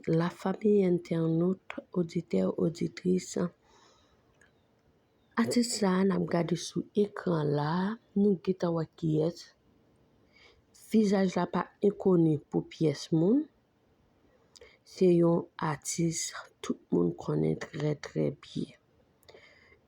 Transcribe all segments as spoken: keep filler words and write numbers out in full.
Lafanmi entènot, oditè, oditris, atis sa a n ap gade sou ekran la, nou gentan wè kiyès. Vizaj la pa enkoni pou pyès moun. Se yon atis tout moun konnen trè, trè byen.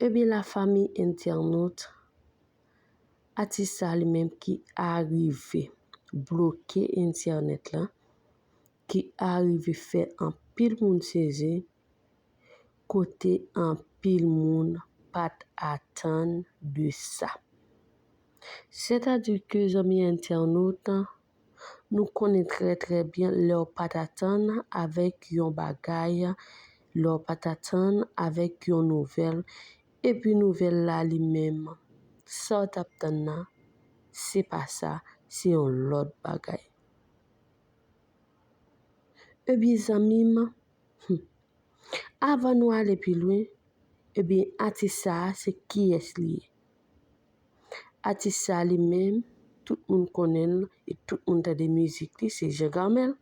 Ebyen, lafanmi entènot, atis sa li menm ki arive bloke entènèt la, ki arive fè anpil moun sezi, kote anpil moun pa t atann de sa. Sètadi ke, zanmi entènot, nou konnen trè, trè byen lè w pa t atann avèk yon bagay, lè w pa t atann avèk yon nouvèl, epi nouvèl la li menm, sa w t ap tann nan, se pa sa, se yon lòt bagay. Ebyen, zanmi m, hmm, avan nou ale pi lwen, ebyen, atis sa a, se kiyès li ye? Atis sa a li menm, tout moun konnen l e tout moun tande mizik li, se Jean Garmel.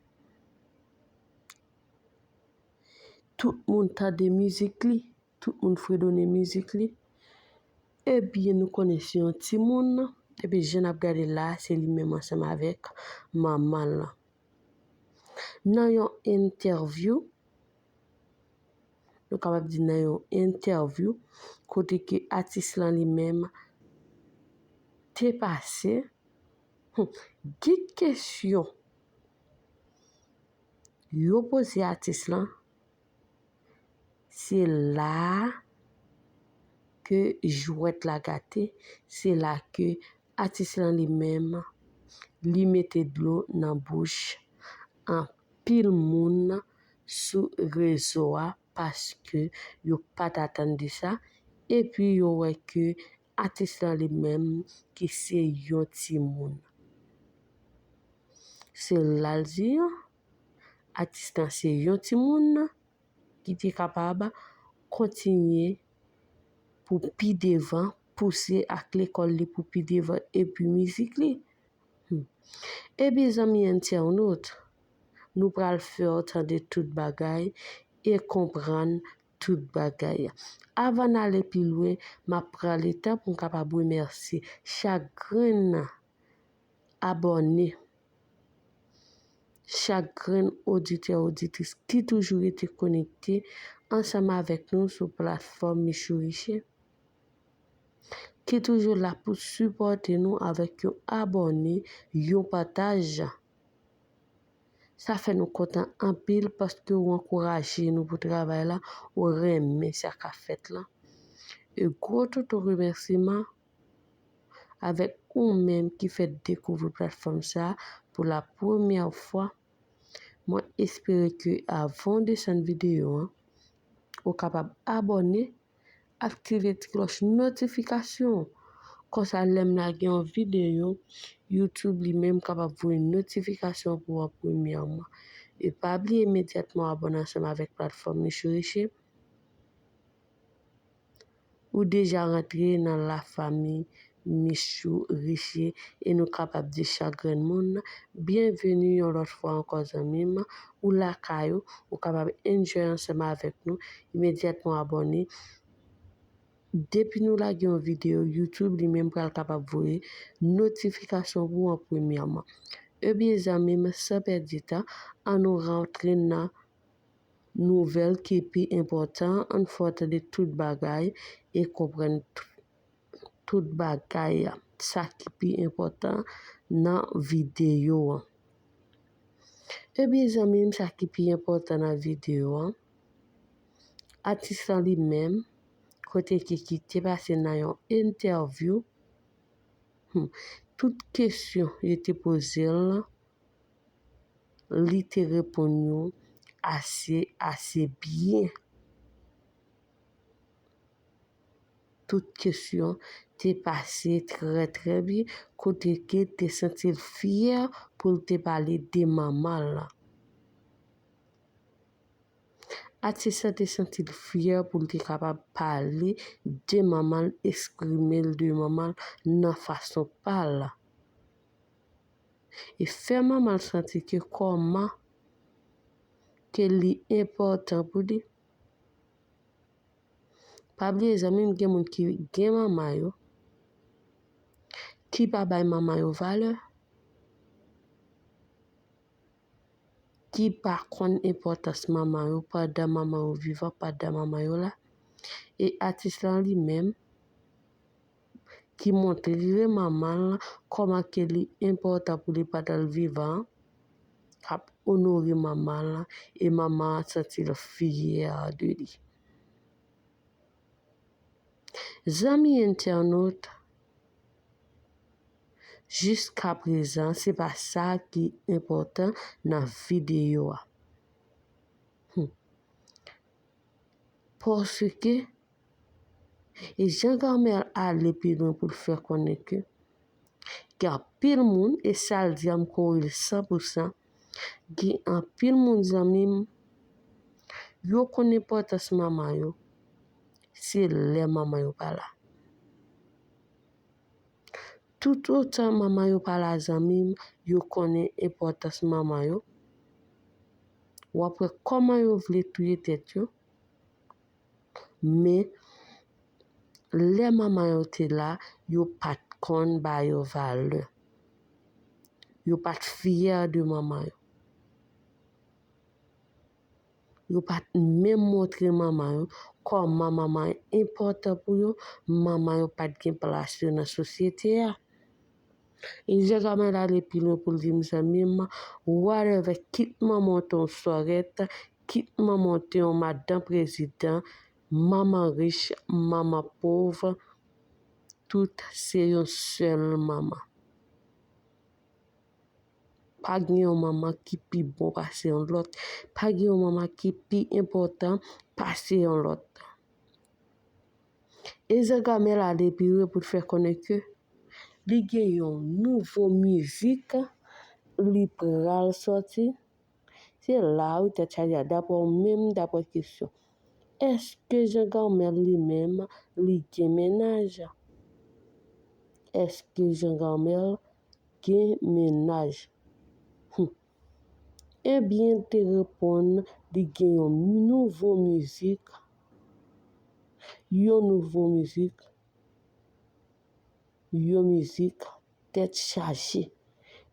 Tout moun tande mizik li, tout moun fredone mizik li. Ebyen, nou konnen se yon timoun, epi jan n ap gade la, se li menm ansanm avèk manman l. Nan yon entèvyou, nou kapab di nan yon entèvyou, kote ke atis lan li menm te pase, hmm, gen kesyon yo poze atis lan, se la ke jwèt la gate, se la ke atis lan li menm, li mete dlo nan bouch anpil moun sou rezo a, paske yo pa t atann de sa, epi yo wè ke atis lan li menm ki se yon timoun. Se la l di, atis lan se yon timoun ki te kapab kontinye pou pi devan, pouse ak lekòl li pou pi devan, epi mizik li. Hmm. Ebyen, zanmi entènot, nou pral fè w tande tout bagay e konprann tout bagay. Avan n ale pi lwen, m ap pran letan pou m kapab remèsye chak grenn abòne, chak grenn oditè, oditris ki toujou rete konekte ansanm avèk nou sou platfòm Michou Riche, ki toujou la pou sipòte nou avèk yon abòne, yon pataj. Sa fè nou kontan anpil paske w ankouraje nou pou travay la, ou renmen sa k ap fèt la. E gwo toutou remèsiman avèk ou menm ki fè dekouvri platfòm sa a pou la premyè fwa. Mwen espere ke avan w desann videyo an, ou kapab abòne, aktive ti klòch notifikasyon. Konsa, lè m lage yon videyo, YouTube li menm kapab voye notifikasyon pou w an premyèman. E pa bliye imedyatman abòne ansanm avèk platfòm Michou Riche. Ou deja rantre nan lafanmi Michou Riche e nou kapab di chak grenn moun, byenveni yon lòt fwa ankò, zanmi m. Ou lakay ou, ou kapab enjoy ansanm avèk nou, imedyatman abòne. Depi nou lage yon videyo, YouTube li menm pral kapab voye notifikasyon pou w an premyèman. Ebyen, zanmi m, san pèdi tan, ann nou rantre nan nouvèl ki pi enpòtan, ann fè w tande tout bagay e konprann tout, tout bagay, sa ki pi enpòtan nan videyo an. Ebyen, zanmi m, sa ki pi enpòtan nan videyo an, atis lan li menm, kote ke ki te pase nan yon entèvyou, hmm, tout kesyon yo te poze l, li te reponn yo ase, ase byen. Tout kesyon te pase trè, trè byen, kote ke te santi l fyè pou l te pale de manman l. Atis la te santi l fyè pou l te kapab pale de manman l, eksprime l de manman l nan fason pa l. E fè manman l santi ke kòman ke li enpòtan pou li. Pa bliye, zanmi m, gen moun ki gen manman yo, ki pa bay manman yo valè, ki pa konn enpòtans manman yo pandan manman yo vivan, pandan manman yo la. E atis lan li menm, ki montre manman l kòman ke li enpòtan pou li pandan l vivan, k ap onore manman l, e manman an santi l fyè de li. Zanmi entènot, jiskaprezan, se pa sa ki enpòtan nan videyo a. Hmm. Paske, e Jean Garmel ale pi lwen pou l fè konnen ke gen anpil moun, e sa l di a m kwè l san pou san, gen anpil moun, zanmi m, yo konn enpòtans manman yo, se lè manman yo pa la. Toutotan manman yo pa la, zanmi m, yo konnen enpòtans manman yo. W ap wè kòman yo vle touye tèt yo. Men, lè manman yo te la, yo pa t konn ba yo valè. Yo pa t fyè de manman yo. Yo pa t menm montre manman yo kòman manman enpòtan pou yo, manman yo pa t gen plas yo nan sosyete a. E Jean Garmel ale pi lwen pou l di m, zanmi m, whatever, kit manman w te yon sòrèt, kit manman w te yon madan prezidan, manman rich, manman pòv, tout se yon sèl manman. Pa gen yon manman ki pi bon pase yon lòt. Pa gen yon manman ki pi enpòtan pase yon lòt. E Jean Garmel ale pi lwen pou l fè konnen ke li gen yon nouvo mizik li pral sòti. Se la wi, tèt chaje a, daprè w menm, daprè kesyon. Èske Jean Garmel li menm, li gen mennaj? Èske Jean Garmel gen mennaj? Hum. Ebyen, l te reponn, li gen yon nouvo mizik. Yon nouvo mizik. Yon mizik tèt chaje.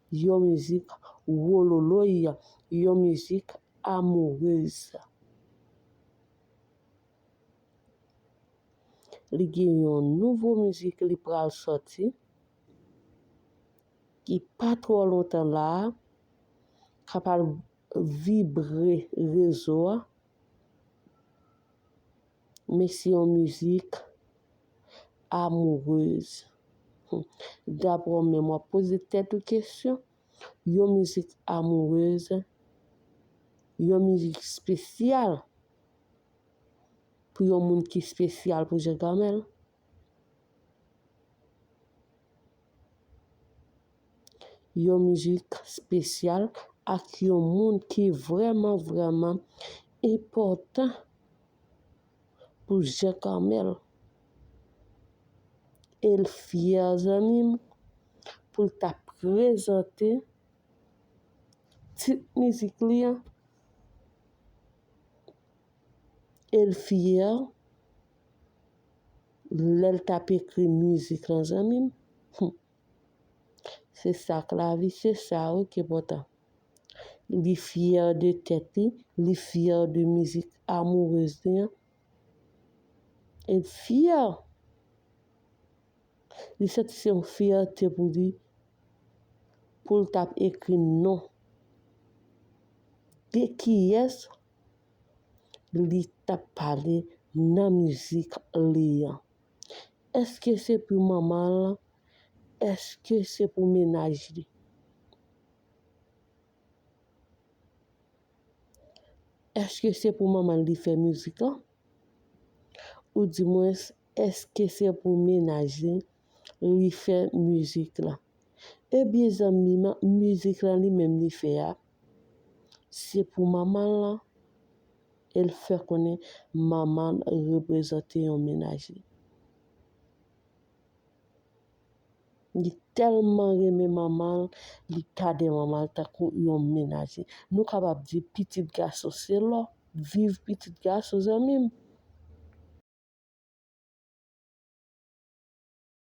Yon mizik wololoy. Yon mizik amourez. Li gen yon nouvo mizik li pral sòti, ki pa twò lontan la a, k ap al vibre rezo a. Men se yon mizik amourez. Hum. Daprè w menm, w ap poze tèt ou kesyon. Yon mizik amourez, yon mizik espesyal pou yon moun ki espesyal pou Jean Garmel. Yon mizik espesyal ak yon moun ki vrèman, vrèman enpòtan pou Jean Garmel. E l fyè, zanmi m, pou l ta prezante tit mizik li an. E l fyè lè l t ap ekri mizik lan, zanmi m. Hum. Se sa k lavi, se sa wi ki enpòtan. Li fyè de tèt li, li fyè de mizik amourez li an. E l fyè. Li santi se yon fyète pou li, pou l t ap ekri non de kiyès li t ap pale nan mizik li an. Èske se pou manman l? Èske se pou mennaj li? Èske se pou manman l li fè mizik lan? Oudimwens, èske se pou mennaj li li fè mizik lan? Ebyen, zanmi m, mizik lan li menm li fè a, se pou manman l lan. E l fè konnen manman l reprezante yon mennaj li. Li tèlman renmen manman l, li gade manman l tankou yon menaje. Nou kapab di pitit gason se lò, viv pitit gason, zanmi m.